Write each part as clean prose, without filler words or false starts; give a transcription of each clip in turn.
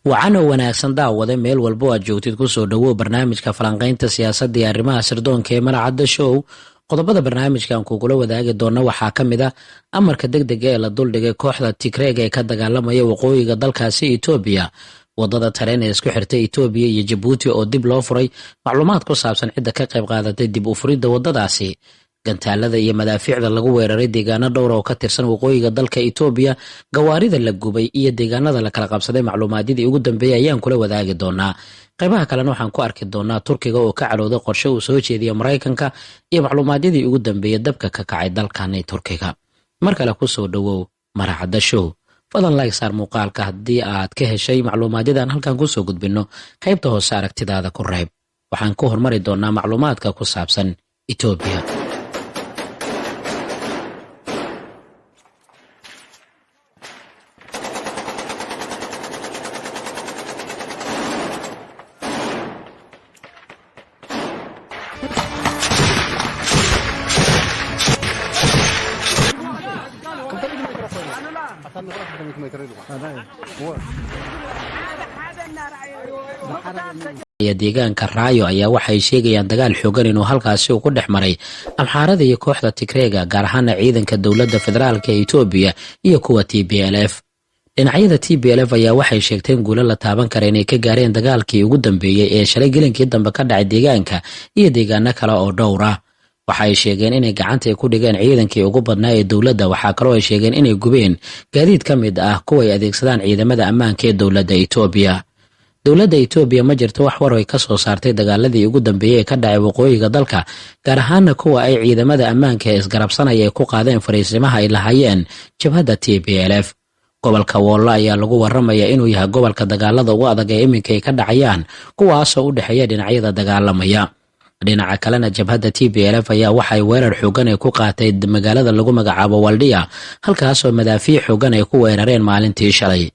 Wacanoo wanaagsan daawade, meel walbo aad joogtid, kusoo dhowow barnaamijka falanqaynta siyaasadda iyo arrimaha sirdoonka ee Maracadda Show. Qodobada barnaamijkan kugula wadaagi doona waxaa ka mid ah amarka degdega ee la duldhigay kooxda Tigreega ee ka dagaalamaya waqooyiga dalkaasi Etoobiya, wadada tareen ee isku xirtay Etoobiya iyo Jabuuti oo dib loo furay, macluumaad ku saabsan cidda ka qayb qaadatay dib u furidda wadadaasi, gantaalada iyo madaafiicda lagu weeraray deegaano dhowra oo ka tirsan waqooyiga dalka Etoobiya, gawaarida la gubay iyo deegaanada la kala qabsaday. Macluumaadyadii ugu dambeeyay ayaan kula wadaagi doonaa. Qaybaha kalena waxaan ku arki doonaa Turkiga oo ka carooday qorshe uu soo jeediya Maraykanka iyo macluumaadyadii ugu dambeeyay dabka ka kacay dalkani Turkiga. Mar kale kusoo dhowow Maracadda Show. Fadlan like saar muuqaalka haddii aad ka heshay macluumaadyadan halkan kusoo gudbinno. Qaybta hoose aragtidaada ku reeb. Waxaan ku hormari doonaa macluumaadka ku saabsan Etoobiya. Deegaanka Raayo ayaa waxay sheegayaan dagaal xoogan inuu halkaasi uu ku dhex maray Amxaarada iyo kooxda Tigreega, gaar ahaana ciidanka dowladda federaalka ee Etoobiya iyo kuwa TPLF. Dhinacyada TPLF ayaa waxay sheegteen guulo la taaban kara inay ka gaareen dagaalkii ugu dambeeyey ee shalay gelinkii dambe ka dhacay deegaanka iyo deegaano kale oo dhowr ah. Waxa ay sheegeen inay gacanta ku dhigeen ciidankii ugu badnaa ee dowladda. Waxaa kaloo ay sheegeen inay gubeen gaadiid ka mid ah kuwa ay adeegsadaan ciidamada ammaanka ee dowladda Etoobiya. Dowladda Etoobiya ma jirto wax war ay ka soo saartay dagaaladii ugu dambeeyey ee ka dhacay waqooyiga dalka, gaar ahaana kuwa ay ciidamada ammaanka ee isgarabsanaya ay ku qaadeen fariisimaha ay lahaayeen jabhadda TPLF. Gobolka Woollo ayaa lagu waramaya inuu yahay gobolka dagaalada ugu adag ee iminka ay ka dhacayaan, kuwaasoo u dhexeeya dhinacyada dagaalamaya. Dhinaca kalena, jabhadda TPLF ayaa waxay weerar xoogan ay ku qaatay magaalada lagu magacaabo Waldhiya, halkaasoo madaafiic xoogan ay ku weerareen maalintii shalay.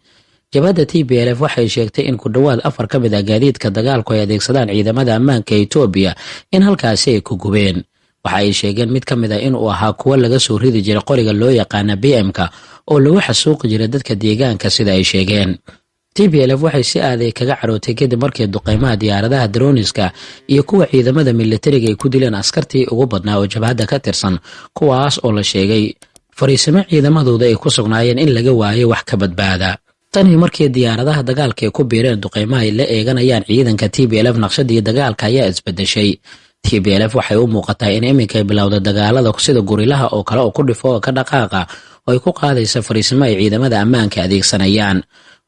Jabhadda TPLF waxay sheegtay in ku dhowaad afar ka mid ah gaadiidka dagaalku ay adeegsadaan ciidamada ammaanka Etoobiya in halkaasi ay ku gubeen. Waxa ay sheegeen mid ka mid ah inuu ahaa kuwo laga soo ridi jiray qoriga loo yaqaana BM-ka oo lagu xasuuqi jiray dadka deegaanka, sida ay sheegeen. TPLF waxay si aaday kaga carootay kadib markii duqeymaha diyaaradaha droniska iyo kuwa ciidamada militariga ay ku dileen askartii ugu badnaa oo jabhadda ka tirsan, kuwaas oo la sheegay fariisimo ciidamadooda ay ku sugnaayeen in laga waayo wax ka badbaada. Tanii markii diyaaradaha dagaalka ay ku biireen duqeymaha ay la eeganayaan ciidanka TPLF, naqshadii dagaalka ayaa isbedeshay. TPLF waxay u muuqataa in iminka ay bilowda dagaalada sida gurilaha oo kale oo ku dhifo oo ka dhaqaaqa oo ay ku qaadaysa fariisimo ay ciidamada ammaanka adeegsanayaan.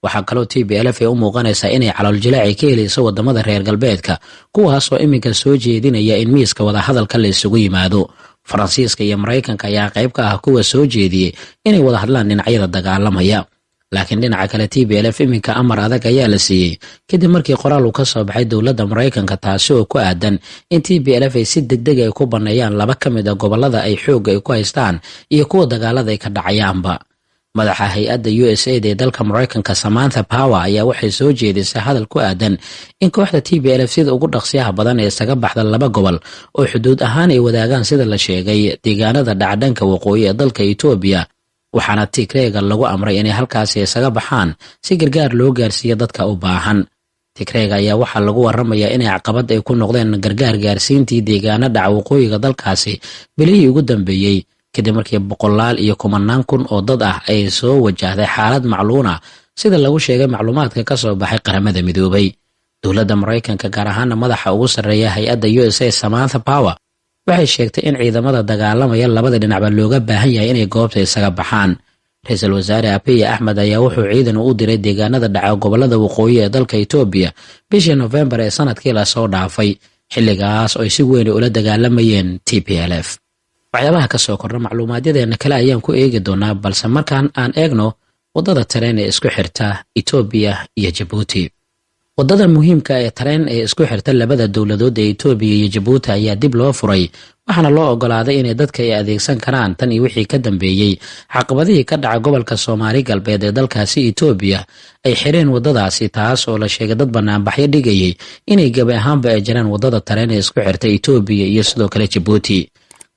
Waxaa kaloo TPLF ay u muuqanaysaa inay calool jilaaci ka helayso wadamada reer galbeedka, kuwaasoo iminka soo jeedinaya in miiska wadahadalka la isugu yimaado. Faransiiska iyo Maraykanka ayaa qayb ka ah kuwa soo jeediyey inay wada hadlaan dhinacyada dagaalamaya. Laakiin dhinaca kale, TPLF iminka amar adag ayaa la siiyey kadib markii qoraal uu ka soo baxay dowladda Maraykanka, taasi oo ku aadan in TPLF ay si degdeg ay ku banneeyaan laba ka mid a gobolada ay xoogga ay ku haystaan iyo kuwa dagaalada ay ka dhacayaanba. Madaxa hay-adda USAID ee dalka Maraykanka, Samantha Power, ayaa waxay soo jeedisay hadal ku aadan in kooxda TPLF sida ugu dhaqsiyaha badan ee isaga baxda laba gobol oo xuduud ahaan ay wadaagaan, sida la sheegay, deegaanada dhacdhanka waqooyi ee dalka Etoobiya. Waxaana Tigreega lagu amray inay halkaasi isaga baxaan si gargaar loo gaarsiiyo dadka u baahan. Tigreega ayaa waxaa lagu waramayaa inay caqabad ay ku noqdeen gargaar gaarsiintii deegaano dhaca waqooyiga dalkaasi bilihii ugu dambeeyey, kadib markii boqolaal iyo kumanaan kun oo dad ah ay soo wajahday xaalad macluuna, sida lagu sheegay macluumaadka ka soo baxay Qaramada Midoobay. Dowladda Maraykanka, gaar ahaana madaxa ugu sarreeya hay-adda USA, Samantha Power, waxay sheegtay in ciidamada dagaalamaya labada dhinacba looga baahan yahay inay goobta isaga baxaan. Ra-iisul wasaare Abiy Axmed ayaa wuxuu ciidan u diray deegaanada dhaca gobolada waqooyi ee dalka Etoobiya bishii Nofembar ee sanadkii lasoo dhaafay, xilligaas oo ay si weyn ula dagaalamayeen TPLF. Waxyaabaha ka soo kordha macluumaadyadeena kale ayaan ku eegi doonaa, balse markaan aan eegno waddada tareen ee isku xirta Etoobiya iyo Jabuuti. Wadada muhiimka ee tareen ee isku xirta labada dowladood ee Itoobiya iyo Jabuuti ayaa dib loo furay, waxaana loo ogolaaday inay dadka ay adeegsan karaan tan iyo wixii ka dambeeyey caqabadihii ka dhaca gobolka Soomaali Galbeed ee dalkaasi Itoobiya ay xireen wadadaasi, taas oo la sheegay dad banaanbaxyo dhigayay inay gebi ahaanba ay jiraan wadada tareen ee isku xirta Itoobiya iyo sidoo kale Jabuuti.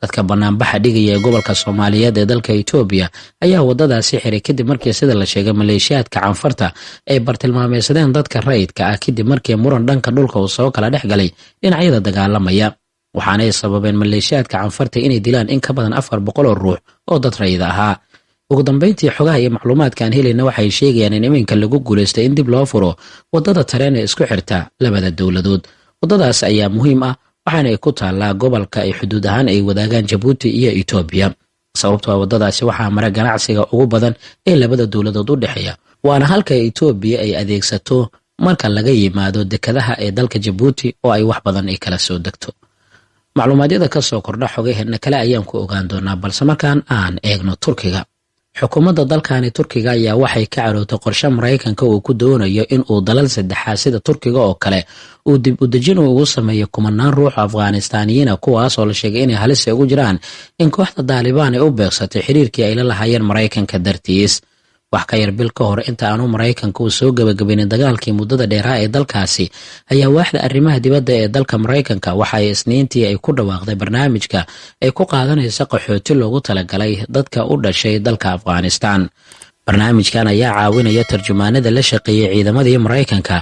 Dadka banaanbaxa dhigaya ee gobolka Soomaaliyeed ee dalka Itoobiya ayaa wadadaasi xiray kadib markii, sida la sheegay, maleeshiyaadka Canfarta ay bartilmaameysadeen dadka rayidka ah kadib markii muran dhanka dhulka uu soo kala dhex galay dhinacyada dagaalamaya, waxaanay sababeen maleeshiyaadka Canfarta inay dilaan in ka badan 400 oo ruux oo dad rayid ahaa. Ugu dambeyntii, xogaha iyo macluumaadka aan helayna waxay sheegayaan in iminka lagu guulaystay in dib loo furo wadada tareen ee isku xirta labada dowladood. Wadadaas ayaa muhiim ah, waxaana ay ku taallaa gobolka ay xuduud ahaan ay wadaagaan Jabuuti iyo Itoobiya, sababtoo wadadaasi waxaa mara ganacsiga ugu badan ee labada dowladood u dhexeeya, waana halka Itoobiya ay adeegsato marka laga yimaado dekadaha ee dalka Jabuuti oo ay wax badan ay kala soo degto. Macluumaadyada ka soo kordha xogaheena kale ayaan ku ogaan doonaa, balse markaan aan eegno Turkiga. Xukuumadda dalkani Turkiga ayaa waxay ka carootay qorshe Maraykanka uu ku doonayo in uu dalal saddexaad sida Turkiga oo kale uu dib u dejin ugu sameeyo kumanaan ruux Afghanistaaniyiina, kuwaas oo la sheegay inay halis ugu jiraan in kooxda Daalibaan ay u beegsatay xiriirkii ay la lahaayeen Maraykanka dartiis. Wax ka yar bil ka hor inta aanu Maraykanka uu soo gebagabaynin dagaalkii muddada dheeraa ee dalkaasi, ayaa waaxda arrimaha dibadda ee dalka Maraykanka waxa ay Isniintii ay ku dhawaaqday barnaamijka ay ku qaadanaysa qaxooti loogu talagalay dadka u dhashay dalka Afghanistan. Barnaamijkan ayaa caawinaya tarjumaanada la shaqeeyey ciidamadii Maraykanka,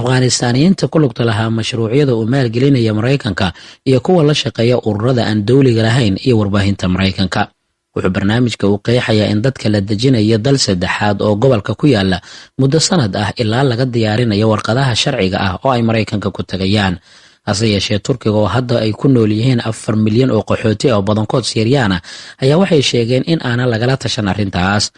Afghanistaaniyiinta ku lugta lahaa mashruucyada uu maalgelinaya Maraykanka iyo kuwa la shaqeeya ururada aan dowliga lahayn iyo warbaahinta Maraykanka. Wuxuu barnaamijka uu qeexayaa in dadka la dejinayo dal saddexaad oo gobolka ku yaala muddo sanad ah ilaa laga diyaarinayo warqadaha sharciga ah oo ay Maraykanka ku tagayaan. Hase yeeshee, Turkiga oo hadda ay ku nool yihiin 4 milyan oo qaxooti ah oo badankood Siiryaana ayaa waxay sheegeen in aanan lagala tashan arrintaas.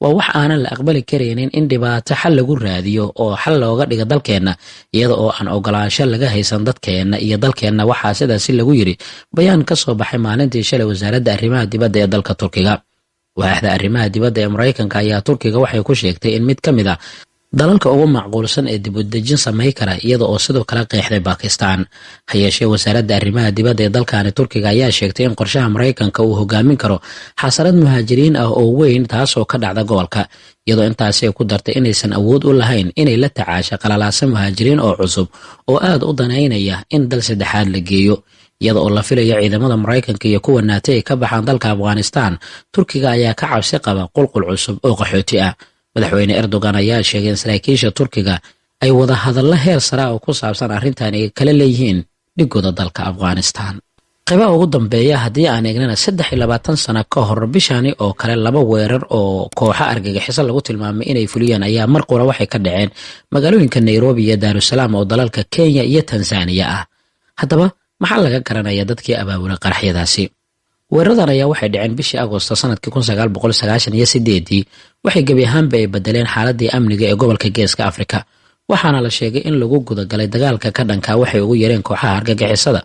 Waa wax aanan la aqbali karaynin in dhibaato xal lagu raadiyo oo xal looga dhiga dalkeenna iyada oo aan ogolaansho laga haysan dadkeenna iyo dalkeenna, waxaa sidaasi lagu yiri bayaan ka soo baxay maalintii shalay wasaaradda arrimaha dibadda ee dalka Turkiga. Waaxda arrimaha dibadda ee Maraykanka ayaa Turkiga waxay ku sheegtay in mid ka mid a dalalka ugu macquulsan ee dibudejin samay kara, iyada oo sidoo kale qeexday Bakistan. Ha yeeshee, wasaaradda arrimaha dibadda ee dalkani Turkiga ayaa sheegtay in qorshaha Maraykanka uu hogaamin karo xasarad muhaajiriin ah oo weyn taasoo ka dhacda gobolka, iyadoo intaasi ay ku dartay inaysan awood u lahayn inay la tacaasho qalalaasa muhaajiriin oo cusub oo aad u danaynaya in dal saddexaad la geeyo. Iyada oo la filayo ciidamada Maraykanka iyo kuwa Naati ay ka baxaan dalka Afghanistan, Turkiga ayaa ka cabsi qaba qulqul cusub oo qaxooti ah. Madaxweyne Erdogan ayaa sheegay in saraakiisha Turkiga ay wada hadallo heer sara oo ku saabsan arrintan ay kala leeyihiin dhigooda dalka Afghanistan. Qaybaha ugu dambeeya haddii aan eegnana, 23 sano ka hor bishani oo kale, laba weerar oo kooxo argagixiso lagu tilmaamay inay fuliyeen ayaa mar qura waxay ka dhaceen magaalooyinka Nairobi iyo Daarusalaam oo dalalka Kenya iyo Tanzaniya ah. Haddaba, maxaa laga garanaya dadkii abaabulay qaraxyadaasi? Weeraradan ayaa waxay dhaceen bishii Agoosto sanadkii 1998-dii. Waxay gebi ahaanba ay bedeleen xaaladii amniga ee gobolka Geeska Afrika, waxaana la sheegay in lagu gudagalay dagaalka ka dhanka waxay ugu yareen kooxaha argagixisada.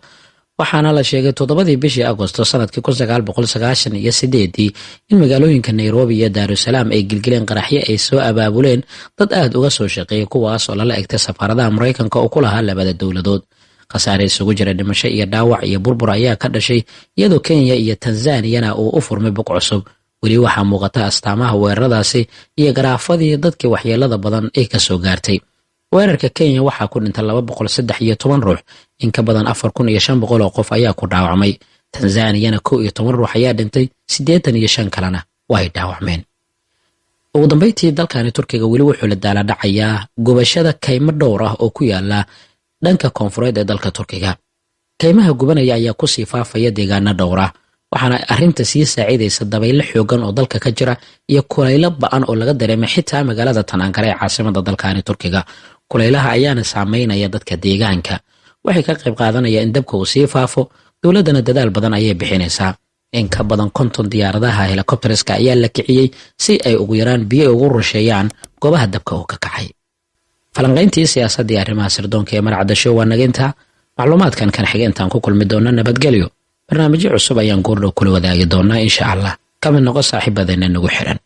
Waxaana la sheegay 7-dii bishii Agosto sanadkii 1998-dii in magaalooyinka Nairobi iyo Daarusalaam ay gilgileen qaraxyo ay soo abaabuleen dad aad uga soo shaqeeyay, kuwaas oo lala egtay safaaradaha Maraykanka oo ku lahaa labada dowladood. Khasaare isugu jira dhimasho iyo dhaawac iyo burbur ayaa ka dhashay, iyadoo Kenya iyo Tanzaniyana uu u furmay bog cusub. Weli waxaa muuqata astaamaha weeraradaasi iyo garaafadii dadkii waxyeelada badan ay kasoo gaartay. Weerarka Kenya waxaa ku dhintay 213 ruux, in ka badan 4500 oo qof ayaa ku dhaawacmay. Tanzaniyana 11 ruux ayaa dhintay, 85 kalena waa ay dhaawacmeen. Ugu dambeyntii, dalkani Turkiga weli wuxuu la daaladhacayaa gubashada kaymo dhowr ah oo ku yaala dhanka koonfureed ee dalka Turkiga. Kaymaha gubanaya ayaa kusii faafaya deegaano dhowr ah, waxaana arrinta sii saacidaysa dabaylo xoogan oo dalka ka jira iyo kulaylo ba-an oo laga dareemay xitaa magaalada tan Ankara ee caasimada dalkani Turkiga. Kulaylaha ayaana saameynaya dadka deegaanka, waxay ka qayb qaadanaya in dabka uu sii faafo. Dowladdana dadaal badan ayay bixinaysaa. In ka badan 50 diyaaradaha helikobteriska ayaa la kiciyey si ay ugu yaraan biyo ugu rusheeyaan goobaha dabka uu ka kacay. Falanqayntii siyaasadii arrimaha sirdoonka ee Marcadasho waa naginta. Macluumaadkan kan xiga intaan ku kulmi doona, nabadgelyo. Barnaamijyo cusub ayaan goordhow kula wadaagi doonaa, insha Allah. Ka mid noqo saaxiibadeena nagu xiran.